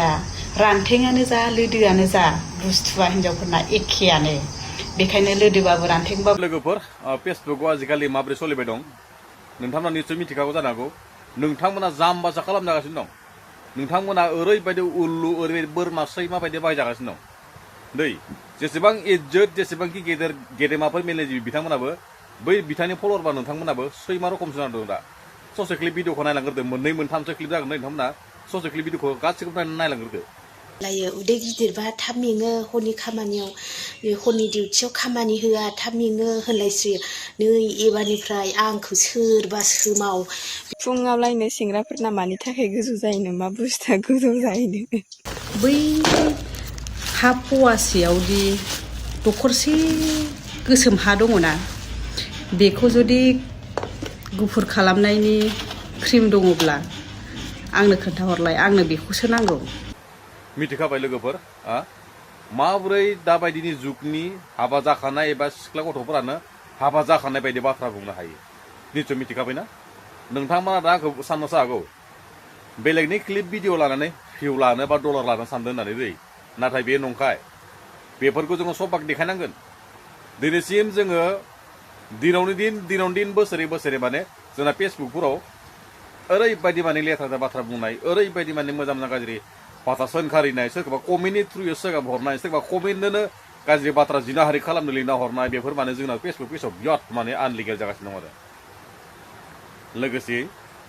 बुस्थुआ रानथेंआनो जा लोदोआनो जा बुस्थुआ हिनजावफोरना एखेयानो बेखायनो लोदोबाबो रानथेंबाबो लोगोफोर फेसबुकआव आजिखालि माबोरै सोलिबाय दं नोंथांमोना निश्चय मिथिखागौ जानो हागौ नोंथांमोना जाम्बासा खालामजागासिनो दं नोंथांमोना ओरैबायदि उल्लु ओरैबायदि बोरमा सैमा बायदि बाहायजागासिनो दं दै जेसेबां इज्जत जेसेबांखि गेदेमाफोर मेलेमजिबि बिथांमोनाबो बै बिथांनि फल'वारबा नोंथांमोनाबो सैमा रखमसो जाना दं दा ससे क्लिप भिडिअखौ नायलांग्रोदो मोननै मोनथामसो क्लिप जागोन नोंथांमोना ससे क्लिप भिडिअखौ गासैखौबो नायलांग्रोदो लायो उदै गिदिरबा थाब मेङो हरनि खामानियाव हरनि डिउटियाव खामानि होआ थाब मेङो होनलायस्रियो नै एबारनिफ्राय आंखौ सोरबा सोमाव फुङावलायनो सेंग्राफोरना मानि थाखाय गोजौ जायोनो मा बुस्थुआ गोजौ जायोनो बै हा फवासेयावदि दखरसे गोसोम हा दङना बेखौ जुदि गुफुर खालामनायनि क्रिम दङब्ला आंनो खोन्थाहरलाय आंनो बेखौसो नांगौ मिथिखाबाय लोगोफोर माबोरै दाबायदिनि जुगनि हाबा जाखानाय एबा सिख्ला गथ'फोरानो हाबा जाखानाय बायदि बाथ्रा बुंनो हायो निश्चय मिथिखाबायना नोंथांमोना दा आंखौ साननोसो हागौ बेलेगनि क्लिप भिडिअ लानानै भिउ लानो बा डलार लानो सानदों होननानै दै नाथाय बे नंखाय बेफोरखौ जोङो सबाक देखायनांगोन दिनैसिम जोङो दिनावनो दिन बोसोरै बोसोरै माने जोंना फेसबुकफोराव ओरैबायदि माने लेथ्रा बाथ्रा बुंनाय ओरैबायदि माने मोजां गाज्रि बाथ्रा सोंखारिनाय सोरखौबा कमेन्टनि थ्रुयै सोरखौबा हरनाय सोरबा कमेन्टनोनो गाज्रि बाथ्रा जिनाहारि खालामनो लिरना हरनाय बेफोर माने जोंना फेसबुक पेजाव बिराद माने आनलिगेल जागासिनो दं आरो लोगोसे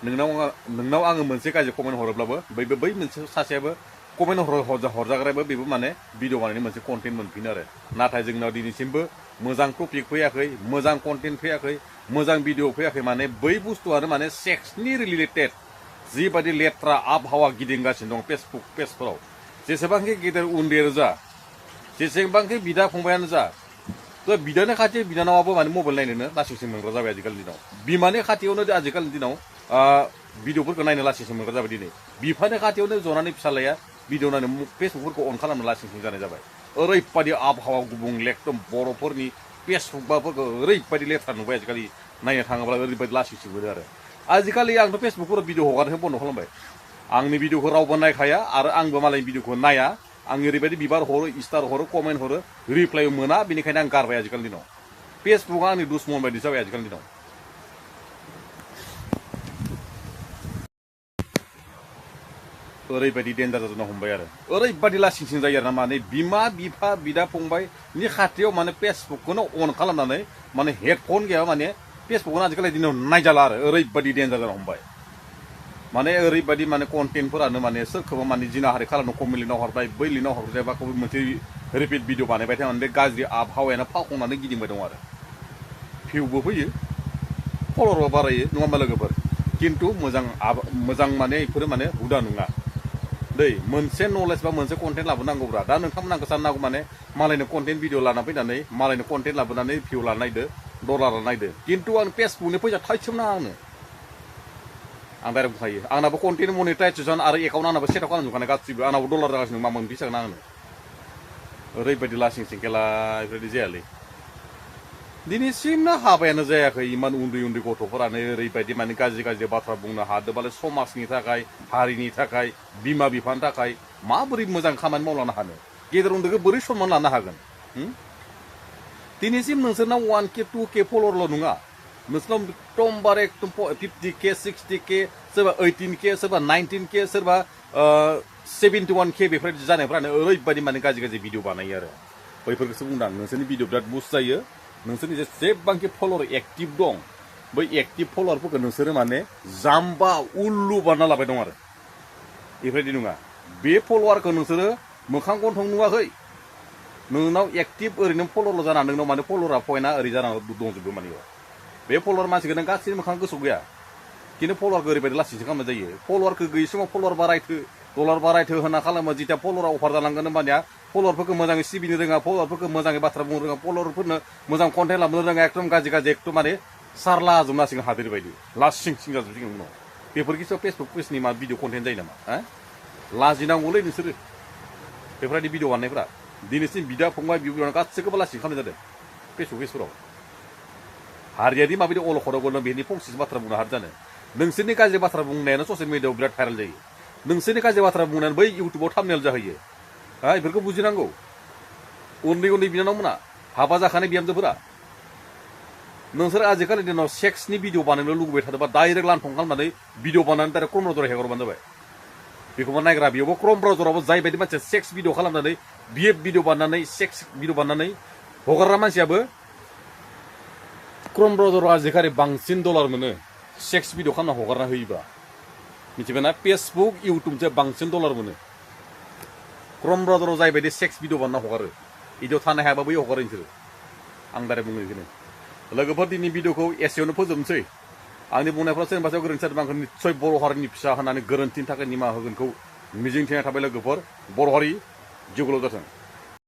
नोंनाव आङो मोनसे गाज्रि कमेन्ट हरोब्लाबो बै मोनसे सासेयाबो कमेन्ट हरजाग्रायाबो बेबो माने भिडिअ बानायनो मोनसे कन्टेन्ट मोनफिनो आरो नाथाय जोंनाव दिनैसिमबो मोजां टपिक फैयाखै मोजां कन्टेन्ट फैयाखै मोजां भिडिअ फैयाखै माने बै बुस्थुआनो माने सेक्सनि रिलेटेड जिबायदि लेथ्रा आबहावा गिदिंगासिनो दं फेसबुक पेजफोराव जेसेबांखि गेदेर उन्दैयानो जा जेसेबांखि बिदा फंबायानो जा बिदानि खाथि बिनानावाबो माने मबाइल नायनोनो लासिंसिं मोनग्रा जाबाय आजिखालिनि दिनाव बिमानि खाथियावनो आजिखालिनि दिनाव भिडिअफोरखौ नायनो लासिंसिं मोनग्रा जाबाय दिनै बिफानि खाथियावनो जनानै फिसालाया भिडिअ नायनो फेसबुकफोरखौ अन खालामनो लासिंसिं जानाय जाबाय ओरैबायदि आबहावा गुबुंले एकदम बर'फोरनि फेसबुक बाफोरखौ ओरैबायदि लेथ्रा नुबाय आजिखालि नायनो थाङोब्ला ओरैबायदि लासिंसिं मोनो आरो आजिखालि आंथ' फेसबुकफोराव भिडिअ हगारनायखौ बन्द' खालामबाय आंनि भिडिअखौ रावबो नायखाया आरो आंबो मालायनि भिडिअखौ नाया आं ओरैबायदि बिबार हरो स्टार हरो कमेन्ट हरो रिप्लाइ मोना बेनिखायनो आं गारबाय आजिखालिनि दिनाव फेसबुकआ आंनि दुश्मन बायदि जाबाय आजिखालिनि दिनाव ओरैबायदि डेन्जार जानो हमबाय आरो ओरैबायदि लासिंसिं जायो आरो ना माने बिमा बिफा बिदा फंबायनि खाथियाव माने फेसबुकखौनो अन खालामनानै माने हेडफन गैयाबा माने फेसबुकखौनो आजिखालि दिनाव नायजाला आरो ओरैबायदि डेन्जार जानो हमबाय माने ओरैबायदि माने कन्टेन्टफोरानो माने सोरखौबा माने जिनाहारि खालामनो कमेन्ट लिरना हरबाय बै लिरना हरबाय बा मोनसे रिपिट भिडिअ बानायबाय थानानै बे गाज्रि आबहावायानो फावखंनानै गिदिंबाय दं आरो भिउबो फैयो फल'रबो बारायो नङा होमबा लोगोफोर खिन्थु मोजां माने बेफोरो माने हुदा नङा दै मोनसे नलेज बा मोनसे कन्टेन्ट लाबोनांगौब्रा दा नोंथांमोना आंखौ साननांगौ माने मालायनो कन्टेन्ट भिडिअ लाना फैनानै मालायनो कन्टेन्ट लाबोनानै भिउ लाना नायदो डलार नायदो खिन्थु आं फेसबुकनि फैसा थाइसेबो नाङा आं डाइरेक्ट बुंखायो आंनाबो कन्टेन्ट मनिटाइजेसन आरो एकाउन्ट आंनाबो सेटआप खालामजोबखानाय गासिबो आंनाबो डलार जागासिनो मा मोन फैसा नाङा ओरैबायदि लासिंसिं खेला बेफोरबायदि जायालै दिनैसिमनो हाबायानो जायाखै इमान उन्दै गथ'फोरानो ओरैबायदि माने गाज्रि बाथ्रा बुंनो हादोंबालाय समाजनि थाखाय हारिनि थाखाय बिमा बिफानि थाखाय माबोरै मोजां खामानि मावलांनो हानो गेदेर उन्दैखौ बोरै सनमान लानो हागोन दिनैसिम नोंसोरनाव 1K 2K फल'रल' नङा नोंसोरनाव एकदमबारे एकदम 50K 60K सोरबा 18K सोरबा 19K सोरबा 71K बेफोरबायदि जानायफ्रानो ओरैबायदि माने गाज्रि भिडिअ बानायो आरो बैफोरखौसो बुंदां नोंसोरनि भिडिअ बिराद बुस्ट जायो नोंसोरनि जेसेबांखि फल'वर एक्टिभ दं बै एक्टिभ फल'वारफोरखौ नोंसोरो माने जाम्बा उल्लु बानायना लाबाय दं आरो बेफोरबायदि नङा बे फल'वारखौ नोंसोरो मोखां गन्थं नुवाखै नोंनाव एक्टिभ ओरैनो फल'रल' जानानै नोंनाव माने फल'रा पइन्टआ ओरै जानानै दंजोबो माने बे फल'वार मानसिखौ नों गासैनि मोखां गोसोआव गैया खिन्थु फल'वारखौ ओरैबायदि लासिंसिं खालामनाय जायो फल'वारखौ गैयै समाव फल'वार बारायथो डलार बारायथो होनना खालामो जिथिया फल'रा अफार जालांगोन होमबानिया फल'वारफोरखौ मोजाङै सिबिनो रोङा फल'वारफोरखौ मोजाङै बाथ्रा बुंनो रोङा फल'वारफोरनो मोजां कन्टेन्ट लाबोनो रोङा एकदम गाज्रि एकदम माने सारला जोबनासिगोन हादोर बायदि लासिंसिं जाजोबसिगोन उनाव बेफोरखिसो फेसबुक पेजनि मा भिडिअ कन्टेन्ट जायो नामा लाजिनांगौलै नोंसोरो बेफोरबायदि भिडिअ बानायनायफ्रा दिनैसिम बिदा फंबाय बिब' बिनानाव गासैखौबो लासिं खालामनाय जादों फेसबुक पेजफोराव हारियादि माबायदि अलखदाव गोलैदों बेनि फंसेसो बाथ्रा बुंनो हाद जानो नोंसोरनि गाज्रि बाथ्रा बुंनायानो ससियेल मिडियाआव बिराद भाइरेल जायो नोंसोरनि गाज्रि बाथ्रा बुंनानै बै इउटुबाव थाम्बनेल जाहैयो बेफोरखौ बुजिनांगौ उन्दै उन्दै बिनानावमोना हाबा जाखानाय बिहामजोफोरा नोंसोर आजिखालि दिनाव सेक्सनि भिडिअ बानायनो लुगैबाय थादोंबा डाइरेक्ट लानथं खालामनानै भिडिअ बानायनानै डाइरेक्ट क्रम ब्राउजाराव हेगारबानो जाबाय बेखौबो नायग्रा बेयावबो क्रम ब्राउजारावबो जाय बायदि मानसिया सेक्स भिडिअ खालामनानै बिएफ भिडिअ बानायनानै सेक्स भिडिअ बानायनानै हगारग्रा मानसियाबो क्रम ब्राउजाराव आजिखालि बांसिन डलार मोनो सेक्स भिडिअ खालामना हगारना होयोबा मिथिबायना फेसबुक इउटुबजों बांसिन डलार मोनो क्रम ब्राउजाराव जाय बायदि सेक्स भिडिअ बानायना हगारो बिदियाव थानो हायाबा बै हगारो नोंसोरो आं डाइरेक्ट बुङो बेखौनो लोगोफोर दिनै भिडिअखौ एसेयावनो फोजोबनोसै आंनि बुंनायफ्रा सोरबा सासेयाव गोरोन्थि जादोंबा आंखौ निस्सय बर' हारिनि फिसा होननानै गोरोन्थिनि थाखाय निमाहा होगोनखौ मिजिंथिनाय थाबाय लोगोफोर बर' हारि जिउ गोलाव जाथों